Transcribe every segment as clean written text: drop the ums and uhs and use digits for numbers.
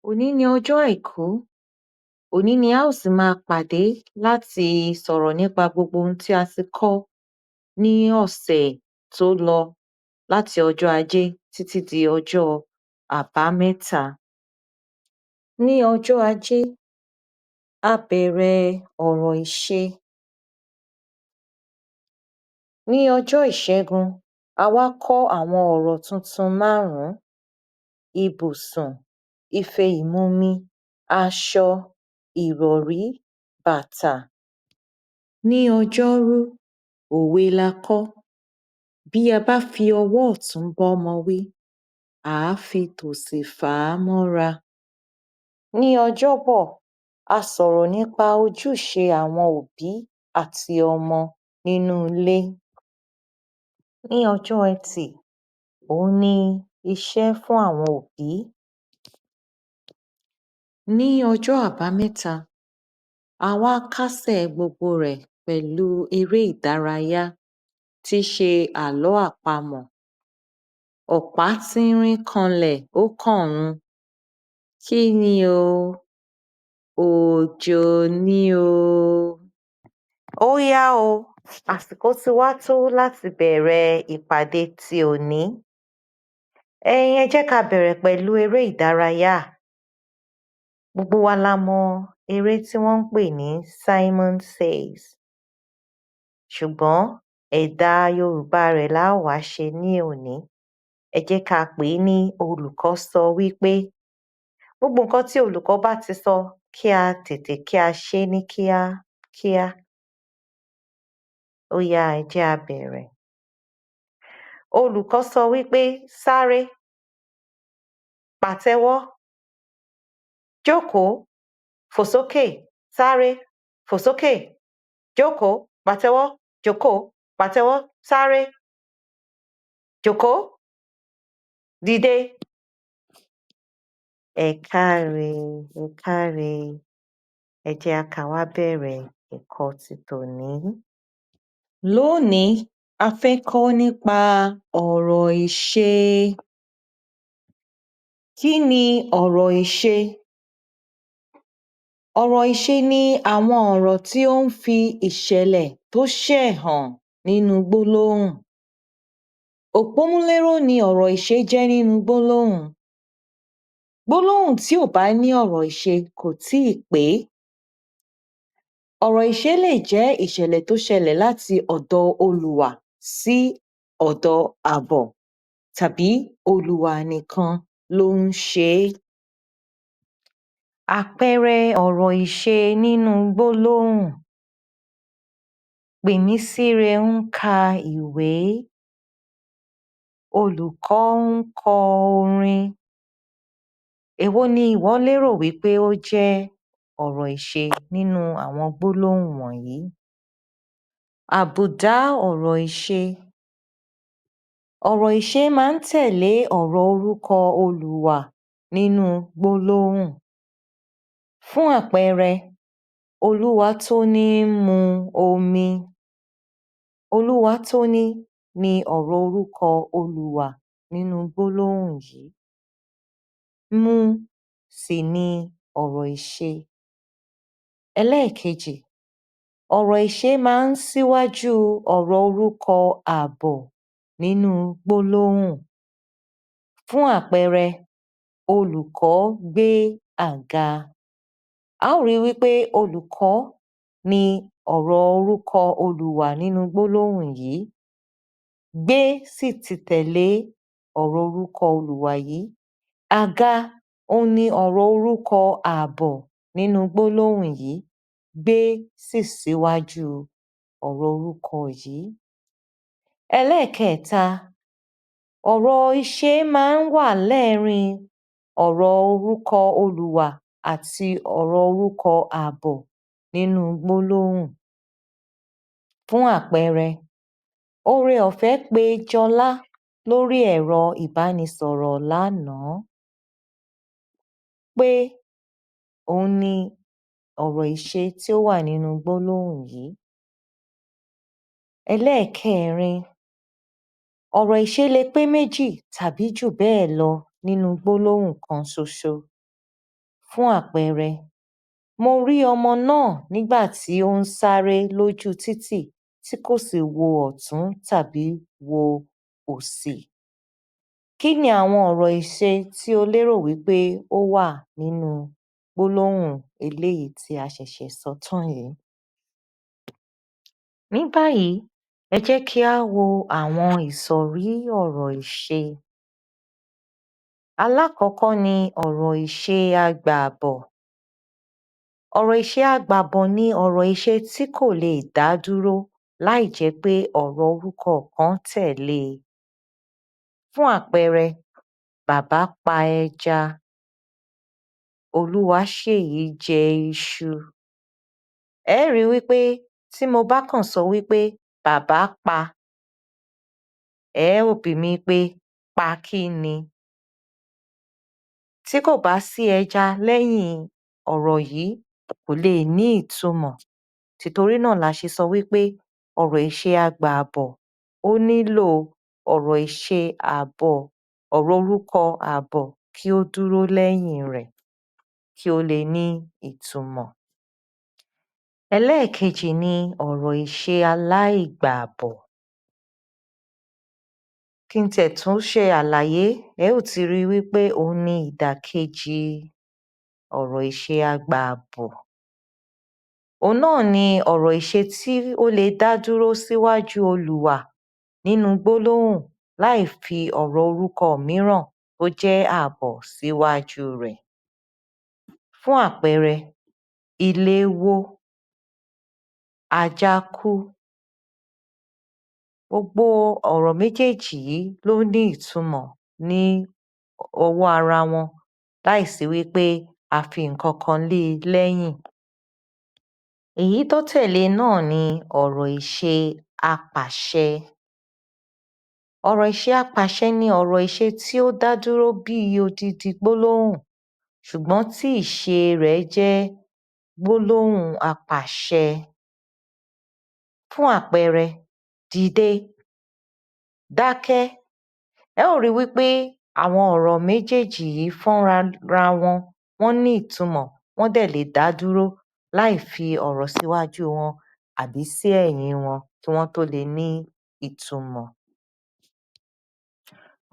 Òní ni ọjọ́ àìkú, òní ni a ó sì máa pàdé láti sọ̀rọ̀ nípa gbogbo ohun tí a ti kọ́ ní ọ̀sẹ̀ tó lọ láti ọjọ́ ajé títí di ọjọ́ àbámẹ́ta. Ní ọjọ́ ajé, a bẹ̀rẹ̀ ọ̀rọ̀ ìṣe. Ní ọjọ́ ìṣẹ́gun, a wá kọ́ àwọn ọ̀rọ̀ tuntun márùn-ún: ibùsùn, ife ìmumi, aṣọ, ìrọ̀rí, bàtà. Ní ọjọ́rú, òwe la kọ́. Bí a bá fi ọwọ́ ọ̀tún bọ́mọ wí, à á fi tòsì fà á mọ́ra. Ní ọjọ́bọ̀, a sọ̀rọ̀ nípa ojúṣe àwọn òbí àti ọmọ nínú ilé. Ní ọjọ́ ẹtì, òun ni iṣẹ́ fún àwọn òbí. Ní ọjọ́ àbámẹ́ta, a wá kásẹ̀ gbogbo rẹ̀ pẹ̀lú eré ìdárayá tí ṣe àlọ́ àpamọ̀. Ọ̀pá tínrín kanlẹ̀ ó kọ̀run. Kí ni o? Òjò ni o. Ó yá o, àsìkò ti wá tó láti bẹ̀rẹ̀ ìpàdé ti òní. Ẹ̀yin ẹ jẹ́ ká bẹ̀rẹ̀ pẹ̀lú eré ìdárayá. Gbogbo wa la mọ eré tí wọ́n ń pè ní Simon Says. Ṣùgbọ́n ẹ̀dà Yorùbá rẹ̀ la ó wá ṣe ní òní. Ẹ jẹ́ ká pè é ní olùkọ́ sọ wí pé. Gbogbo nǹkan tí olùkọ́ bá ti sọ, kí a tètè kí a ṣe é ní kíá kíá. Ó yá, ẹ jẹ́ á bẹ̀rẹ̀. Olùkọ́ sọ wí pé, sáré, pàtẹ́wọ́, jókòó, fò sókè, sáré, fò sókè, jókòó, pàtẹ́wọ́, jókòó, pàtẹ́wọ́, sáré, jòkó, dìde. Ẹ káre, ẹ káre. Ẹ jẹ́ ká wá bẹ̀rẹ̀ ẹ̀kọ́ ti tòní. Lónìí, a fẹ́ kọ́ nípa ọ̀rọ̀ ìṣe. Kí ni ọ̀rọ̀ ìṣe? Ọ̀rọ̀ ìṣe ni àwọn ọ̀rọ̀ tí ó ń fi ìṣẹ̀lẹ̀ tó ṣẹ̀ hàn nínú gbólóhùn. Òpómúléró ni ọ̀rọ̀ ìṣe jẹ́ nínú gbólóhùn. Gbólóhùn tí ò bá ní ọ̀rọ̀ ìṣe kò tíì pé. Ọ̀rọ̀ ìṣe lè jẹ́ ìṣẹ̀lẹ̀ tó ṣẹlẹ̀ láti ọ̀dọ̀ olùwà sí ọ̀dọ̀ àbọ̀ tàbí olùwà nìkan ló ń ṣe é. Àpẹẹrẹ ọ̀rọ̀ ìṣe nínú gbólóhùn. Pèmísíre ń ka ìwé. Olùkọ́ ń kọ orin. Èwo ni ìwọ lérò wí pé ó jẹ́ ọ̀rọ̀ ìṣe nínú àwọn gbólóhùn wọ̀nyí? Àbùdá ọ̀rọ̀ ìṣe. Ọ̀rọ̀ ìṣe máa ń tẹ̀lé ọ̀rọ̀ orúkọ olùwà nínú gbólóhùn. Fún àpẹẹrẹ, Olúwatóní ń mu omi. Olúwatóní ni ọ̀rọ̀ orúkọ olùwà nínú gbólóhùn yìí. Mu sì ni ọ̀rọ̀ ìṣe. Ẹlẹ́ẹ̀kejì, ọ̀rọ̀ ìṣe máa ń síwájú ọ̀rọ̀ orúkọ àbọ̀ nínú gbólóhùn. Fún àpẹẹrẹ, olùkọ́ gbé àga. A ó ri wí pé olùkọ́ ni ọ̀rọ̀ orúkọ olùwà nínú gbólóhùn yìí. Gbé sì ti tẹ̀lé ọ̀rọ̀ orúkọ olùwà yìí. Àga, òun ni ọ̀rọ̀ orúkọ àbọ̀ nínú gbólóhùn yìí. Gbé sì síwájú ọ̀rọ̀ orúkọ yìí. Ẹlẹ́ẹ̀kẹẹ̀ta, ọ̀rọ̀ ìṣe máa ń wà lẹ́ẹ̀rín ọ̀rọ̀ orúkọ olùwà àti ọ̀rọ̀ orúkọ àbọ̀ nínú gbólóhùn. Fún àpẹẹrẹ, Ore-ọ̀fẹ́ pe Jọlá lórí ẹ̀rọ ìbánisọ̀rọ̀ lánàá. Pé, òun ni ọ̀rọ̀ ìṣe tí ó wà nínú gbólóhùn yìí. Ẹlẹ́ẹ̀kẹẹ̀rin, ọ̀rọ̀ ìṣe le pé méjì tàbí jù bẹ́ẹ̀ lọ nínú gbólóhùn kan ṣoṣo. Fún àpẹẹrẹ, Mo rí ọmọ náà nígbà tí ó ń sáré lójú títì tí kò sì wo ọ̀tún tàbí wo òsì. Kí ni àwọn ọ̀rọ̀ ìṣe tí o lérò wí pé ó wà nínú gbólóhùn eléyìí tí a ṣẹ̀ṣẹ̀ sọ tán yìí? Ní báyìí, ẹ jẹ́ kí á wo àwọn ìsọ̀rí ọ̀rọ̀ ìṣe. Alákọ̀ọ́kọ́ ni ọ̀rọ̀ ìṣe agbàbọ̀. Ọ̀rọ̀ ìṣe agbàbọ̀ ni ọ̀rọ̀ ìṣe tí kò leè dá dúró láìjẹ́ pé ọ̀rọ̀ orúkọ kan tẹ̀lé e. Fún àpẹẹrẹ, Bàbá pa ẹja. Olúwaṣèyí jẹ iṣu. Ẹ é ri wí pé tí mo bá kàn sọ wí pé bàbá pa, ẹ ó bi mí pé pa kí ni? Tí kò bá sí ẹja lẹ́yìn ọ̀rọ̀ yìí, kò leè ní ìtumọ̀. Tìtorí náà la ṣe sọ wí pé ọ̀rọ̀ ìṣe agbàbọ̀, ó nílò ọ̀rọ̀ ìṣe àbọ̀, ọ̀rọ̀ orúkọ àbọ̀ kí ó dúró lẹ́yìn rẹ̀ kí ó le ní ìtumọ̀. Ẹlẹ́ẹ̀kejì ni ọ̀rọ̀ ìṣe aláìgbàbọ̀. Kí n tiẹ̀ tó ṣe àlàyé, ẹ ó ti ri wí pé òun ni ìdàkejì ọ̀rọ̀ ìṣe agbàbọ̀. Òun náà ni ọ̀rọ̀ ìṣe tí ó le dá dúró síwájú olùwà nínú gbólóhùn láì fi ọ̀rọ̀ orúkọ mìíràn tó jẹ́ àbọ̀ síwájú rẹ̀. Fún àpẹẹrẹ, Ilé wó, ajá kú. Gbogbo ọ̀rọ̀ méjèjì yìí ló ní ìtumọ̀ ní ọwọ́ ara wọn láìsí wí pé a fi ǹkankan lé e lẹ́yìn. Èyí tó tẹ̀le náà ni ọ̀rọ̀ ìṣe apàṣẹ. Ọ̀rọ̀ ìṣe apàṣẹ ni ọ̀rọ̀ ìṣe tí ó dá dúró bí odidi gbólóhùn, ṣùgbọ́n tí ìṣe rẹ̀ jẹ́ gbólóhùn apàṣẹ. Fún àpẹẹrẹ, dìde, dákẹ́. Ẹ ó ri wí pé àwọn ọ̀rọ̀ méjèjì yìí fúnra ra wọn, wọ́n ní ìtumọ̀, wọ́n dẹ̀ lè dá dúró láì fi ọ̀rọ̀ síwájú wọn àbí sí ẹ̀yìn wọn kí wọ́n tó le ní ìtumọ̀.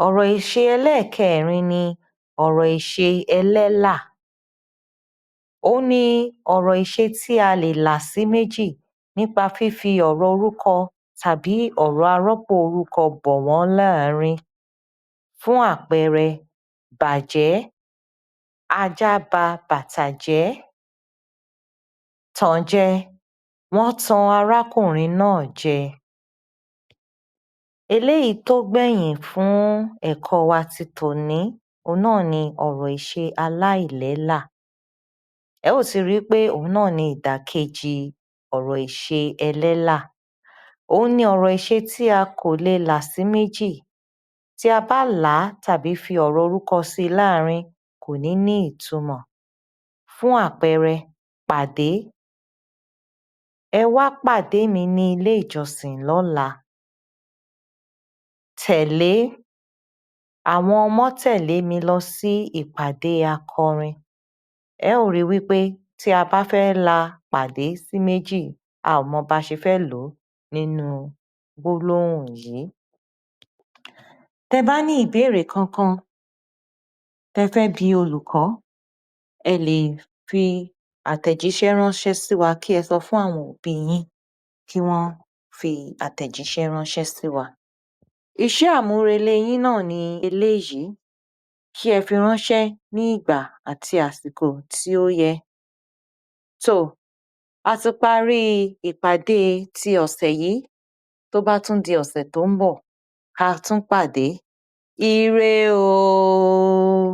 Ọ̀rọ̀ ìṣe ẹlẹ́ẹ̀kẹrin ni ọ̀rọ̀ ìṣe ẹlẹ́là. Òun ni ọ̀rọ̀ ìṣe tí a lè là sí méjì nípa fífi ọ̀rọ̀ orúkọ tàbí ọ̀rọ̀ arọ́pò orúkọ bọ̀ wọ́n láàárín. Fún àpẹẹrẹ, bàjẹ́, ajá ba bàtà jẹ́. Tàn jẹ, wọ́n tan arákùnrin náà jẹ. Eléyìí tó gbẹ̀yìn fún ẹ̀kọ́ wa ti tòní, òun náà ni ọ̀rọ̀ ìṣe aláìlẹ́là. Ẹ ó ti ri wí pé òun náà ni ìdàkejì ọ̀rọ̀ ìṣe ẹlẹ́là. Òun ni ọ̀rọ̀ ìṣe tí a kò le là sí méjì. Tí a bá là á tàbí fi ọ̀rọ̀ orúkọ sí láàárín, kò ní ní ìtumọ̀. Fún àpẹẹrẹ, pàdé. Ẹ wá pàdé mi ní ilé-ìjọsìn lọ́la. Tẹ̀lé, àwọn ọmọ tẹ̀lé mi lọ sí ìpàdé akọrin. Ẹ ó ri wí pé tí a bá fẹ́ la pàdé sí méjì, a ò mọ ba ṣe fẹ́ lò ó nínú gbólóhùn yìí. Tẹ bá ní ìbéèrè kankan tẹ fẹ́ bi olùkọ́, ẹ lè fi àtẹ̀jíṣẹ́ ránṣẹ́ sí wa, kí ẹ sọ fún àwọn òbí yín kí wọ́n fi àtẹ̀jíṣẹ́ ránṣẹ́ sí wa. Iṣẹ́ àmúrelé yín náà ni eléyìí, kí ẹ fi ránṣẹ́ ní ìgbà àti àsìkò tí ó yẹ. Tóò, a ti parí ìpàdé ti ọ̀sẹ̀ yìí. Tó bá tún di ọ̀sẹ̀ tó ń bọ̀, ká tún pàdé. Ire ooo!